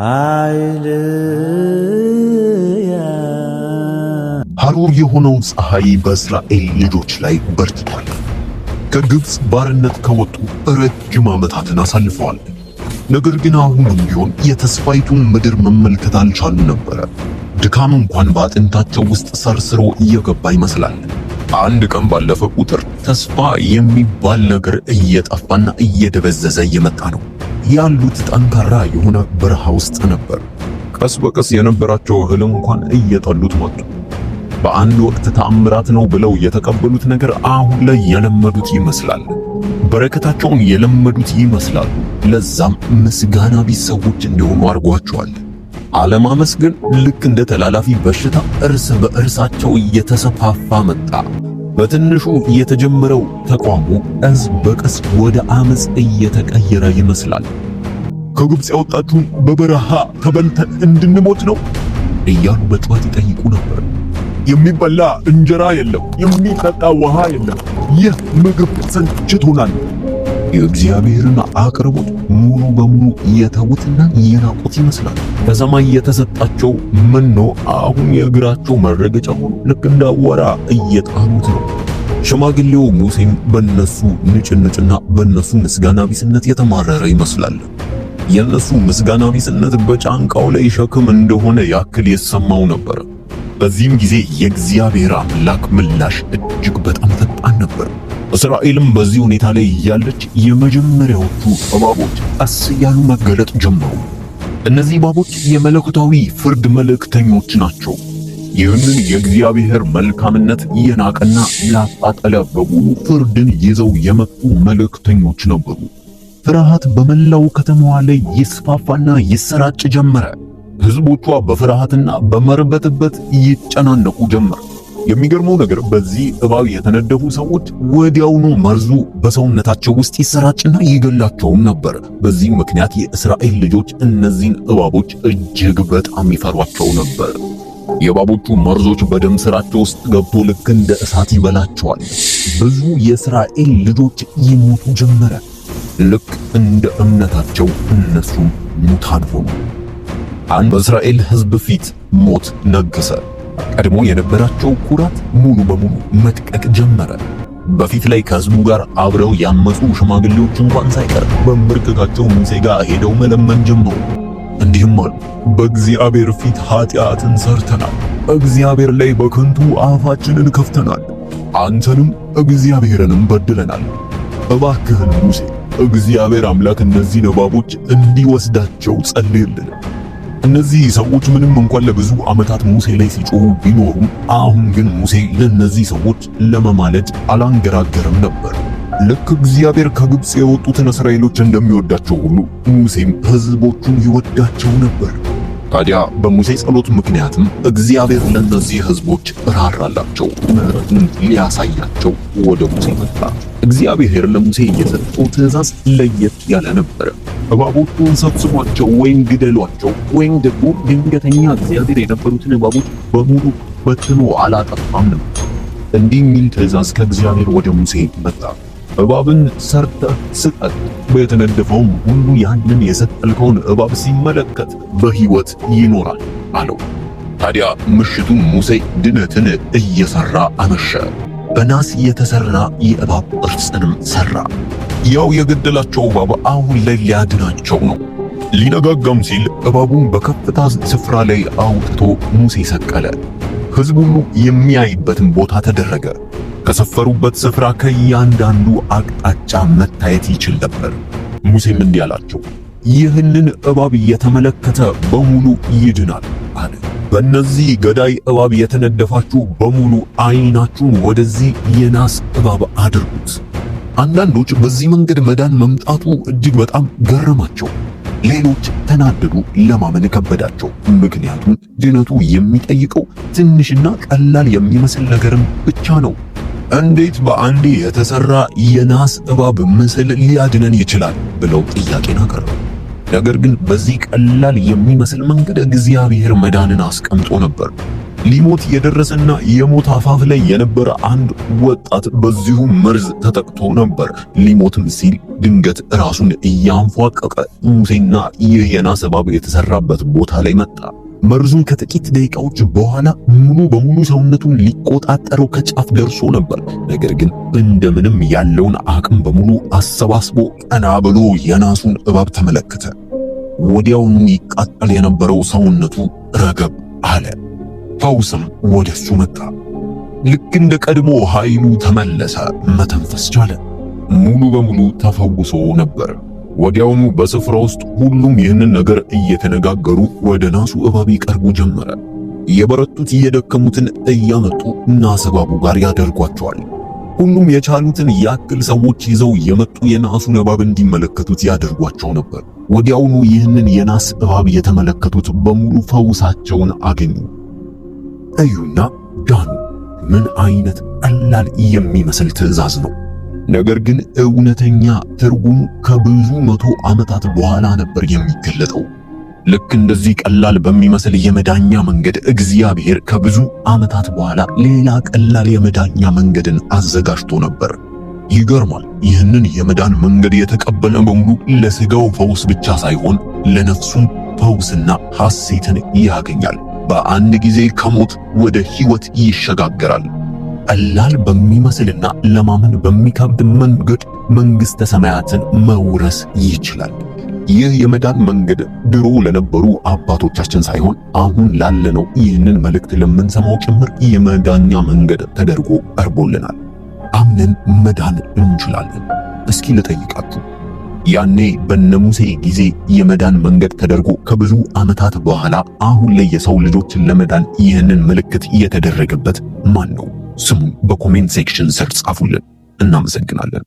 ኃይልየ። ሐሩር የሆነው ፀሐይ በእስራኤል ልጆች ላይ በርትቷል። ከግብፅ ባርነት ከወጡ ረጅም ዓመታትን አሳልፈዋል። ነገር ግን አሁንም ቢሆን የተስፋይቱን ምድር መመልከት አልቻሉ ነበረ። ድካም እንኳን በአጥንታቸው ውስጥ ሰርስሮ እየገባ ይመስላል። አንድ ቀን ባለፈ ቁጥር ተስፋ የሚባል ነገር እየጠፋና እየደበዘዘ እየመጣ ነው። ያሉት ጠንካራ የሆነ በረሃ ውስጥ ነበር። ቀስ በቀስ የነበራቸው እህል እንኳን እየጠሉት መጡ። በአንድ ወቅት ተአምራት ነው ብለው የተቀበሉት ነገር አሁን ላይ የለመዱት ይመስላል። በረከታቸውን የለመዱት ይመስላሉ። ለዛም ምስጋና ቢስ ሰዎች እንዲሆኑ አድርጓቸዋል። አለማመስገን ልክ እንደ ተላላፊ በሽታ እርስ በእርሳቸው እየተሰፋፋ መጣ። በትንሹ የተጀመረው ተቋሙ ቀስ በቀስ ወደ አመጽ እየተቀየረ ይመስላል። ከግብፅ ያወጣችሁን በበረሃ ተበልተን እንድንሞት ነው እያሉ በጩኸት ይጠይቁ ነበር። የሚበላ እንጀራ የለም፣ የሚጠጣ ውሃ የለም። ይህ ምግብ ሰልችቶናል። የእግዚአብሔርን አቅርቦት ሙሉ በሙሉ የተዉትና የናቁት ይመስላል። ከሰማይ የተሰጣቸው መኖ አሁን የእግራቸው መረገጫ ሆኖ ልክ እንደ አቧራ እየጣሉት ነው። ሽማግሌው ሙሴም በነሱ ንጭንጭና በነሱ ምስጋና ቢስነት የተማረረ ይመስላል። የነሱ ምስጋና ቢስነት በጫንቃው ላይ ሸክም እንደሆነ ያክል የሰማው ነበር። በዚህም ጊዜ የእግዚአብሔር አምላክ ምላሽ እጅግ በጣም ፈጣን ነበር። እስራኤልም በዚህ ሁኔታ ላይ እያለች የመጀመሪያዎቹ እባቦች ቀስ እያሉ መገለጥ ጀመሩ። እነዚህ እባቦች የመለኮታዊ ፍርድ መልእክተኞች ናቸው። ይህንን የእግዚአብሔር መልካምነት የናቀና ያጣጠለ በሙሉ ፍርድን ይዘው የመጡ መልእክተኞች ነበሩ። ፍርሃት በመላው ከተማዋ ላይ ይስፋፋና ይሰራጭ ጀመረ። ሕዝቦቿ በፍርሃትና በመርበትበት ይጨናነቁ ጀመር። የሚገርመው ነገር በዚህ እባብ የተነደፉ ሰዎች ወዲያውኑ መርዙ በሰውነታቸው ውስጥ ይሰራጭና ይገላቸውም ነበር። በዚህ ምክንያት የእስራኤል ልጆች እነዚህን እባቦች እጅግ በጣም ይፈሯቸው ነበር። የእባቦቹ መርዞች በደም ስራቸው ውስጥ ገብቶ ልክ እንደ እሳት ይበላቸዋል። ብዙ የእስራኤል ልጆች ይሞቱ ጀመረ። ልክ እንደ እምነታቸው እነሱም ሙታን ሆኑ። አንድ በእስራኤል ሕዝብ ፊት ሞት ነገሰ። ቀድሞ የነበራቸው ኩራት ሙሉ በሙሉ መድቀቅ ጀመረ። በፊት ላይ ከሕዝቡ ጋር አብረው ያመጹ ሽማግሌዎች እንኳን ሳይቀር በምርክካቸው ሙሴ ጋር ሄደው መለመን ጀመሩ። እንዲህም አሉ፣ በእግዚአብሔር ፊት ኃጢአትን ሰርተናል፣ እግዚአብሔር ላይ በከንቱ አፋችንን ከፍተናል፣ አንተንም እግዚአብሔርንም በድለናል። እባክህን ሙሴ እግዚአብሔር አምላክ እነዚህን እባቦች እንዲወስዳቸው ጸልይልን። እነዚህ ሰዎች ምንም እንኳን ለብዙ ዓመታት ሙሴ ላይ ሲጮሁ ቢኖሩም አሁን ግን ሙሴ ለነዚህ ሰዎች ለመማለድ አላንገራገረም ነበር። ልክ እግዚአብሔር ከግብፅ የወጡትን እስራኤሎች እንደሚወዳቸው ሁሉ ሙሴም ሕዝቦቹን ይወዳቸው ነበር። ታዲያ በሙሴ ጸሎት ምክንያትም እግዚአብሔር ለእነዚህ ሕዝቦች ራራላቸው፣ ምሕረቱን ሊያሳያቸው ወደ ሙሴ መጣ። እግዚአብሔር ለሙሴ የሰጠው ትእዛዝ ለየት ያለ ነበረ። እባቦቹን ሰብስቧቸው ወይም ግደሏቸው ወይም ደግሞ ድንገተኛ እግዚአብሔር የነበሩትን እባቦች በሙሉ በትኖ አላጠፋም ነበር። እንዲህ የሚል ትእዛዝ ከእግዚአብሔር ወደ ሙሴ መጣ። እባብን ሰርተህ ስቀል፣ የተነደፈውም ሁሉ ያንን የሰቀልከውን እባብ ሲመለከት በሕይወት ይኖራል አለው። ታዲያ ምሽቱን ሙሴ ድነትን እየሰራ አመሸ። በናስ የተሰራ የእባብ ቅርጽንም ሰራ። ያው የገደላቸው እባብ አሁን ላይ ሊያድናቸው ነው። ሊነጋጋም ሲል እባቡን በከፍታ ስፍራ ላይ አውጥቶ ሙሴ ሰቀለ። ሕዝቡ ሁሉ የሚያይበትን ቦታ ተደረገ። ከሰፈሩበት ስፍራ ከእያንዳንዱ አቅጣጫ መታየት ይችል ነበር። ሙሴም እንዲህ አላቸው፣ ይህንን እባብ የተመለከተ በሙሉ ይድናል አለ። በእነዚህ ገዳይ እባብ የተነደፋችሁ በሙሉ ዓይናችሁን ወደዚህ የናስ እባብ አድርጉት። አንዳንዶች በዚህ መንገድ መዳን መምጣቱ እጅግ በጣም ገረማቸው። ሌሎች ተናደዱ፣ ለማመን ከበዳቸው። ምክንያቱም ድነቱ የሚጠይቀው ትንሽና ቀላል የሚመስል ነገርም ብቻ ነው። እንዴት በአንዴ የተሰራ የናስ እባብ ምስል ሊያድነን ይችላል? ብለው ጥያቄን አቀረቡ። ነገር ግን በዚህ ቀላል የሚመስል መንገድ እግዚአብሔር መዳንን አስቀምጦ ነበር። ሊሞት የደረሰና የሞት አፋፍ ላይ የነበረ አንድ ወጣት በዚሁ መርዝ ተጠቅቶ ነበር። ሊሞትም ሲል ድንገት ራሱን እያንፏቀቀ ሙሴና ይህ የናስ እባብ የተሰራበት ቦታ ላይ መጣ። መርዙን ከጥቂት ደቂቃዎች በኋላ ሙሉ በሙሉ ሰውነቱን ሊቆጣጠረው ከጫፍ ደርሶ ነበር። ነገር ግን እንደምንም ያለውን አቅም በሙሉ አሰባስቦ ቀና ብሎ የናሱን እባብ ተመለከተ። ወዲያውኑ ይቃጠል የነበረው ሰውነቱ ረገብ አለ። ፈውስም ወደሱ መጣ። ልክ እንደ ቀድሞ ኃይሉ ተመለሰ። መተንፈስ ቻለ። ሙሉ በሙሉ ተፈውሶ ነበር። ወዲያውኑ በስፍራ ውስጥ ሁሉም ይህንን ነገር እየተነጋገሩ ወደ ናሱ እባብ ይቀርቡ ጀመረ። የበረቱት የደከሙትን እያመጡ ናስ እባቡ ጋር ያደርጓቸዋል። ሁሉም የቻሉትን ያክል ሰዎች ይዘው የመጡ የናሱን እባብ እንዲመለከቱት ያደርጓቸው ነበር። ወዲያውኑ ይህንን የናስ እባብ የተመለከቱት በሙሉ ፈውሳቸውን አገኙ። እዩና ዳኑ። ምን አይነት ቀላል የሚመስል ትዕዛዝ ነው! ነገር ግን እውነተኛ ትርጉሙ ከብዙ መቶ ዓመታት በኋላ ነበር የሚገለጠው። ልክ እንደዚህ ቀላል በሚመስል የመዳኛ መንገድ እግዚአብሔር ከብዙ ዓመታት በኋላ ሌላ ቀላል የመዳኛ መንገድን አዘጋጅቶ ነበር። ይገርማል። ይህንን የመዳን መንገድ የተቀበለ በሙሉ ለስጋው ፈውስ ብቻ ሳይሆን ለነፍሱም ፈውስና ሐሴትን ያገኛል። በአንድ ጊዜ ከሞት ወደ ሕይወት ይሸጋገራል። ቀላል በሚመስልና ለማመን በሚከብድ መንገድ መንግሥተ ሰማያትን መውረስ ይችላል። ይህ የመዳን መንገድ ድሮ ለነበሩ አባቶቻችን ሳይሆን አሁን ላለነው ይህንን መልእክት ለምንሰማው ጭምር የመዳኛ መንገድ ተደርጎ ቀርቦልናል። አምነን መዳን እንችላለን። እስኪ ልጠይቃችሁ፣ ያኔ በነሙሴ ጊዜ የመዳን መንገድ ተደርጎ ከብዙ ዓመታት በኋላ አሁን ላይ የሰው ልጆችን ለመዳን ይህንን ምልክት የተደረገበት ማን ነው? ስሙን በ comment section ስር ጻፉልን። እናመሰግናለን።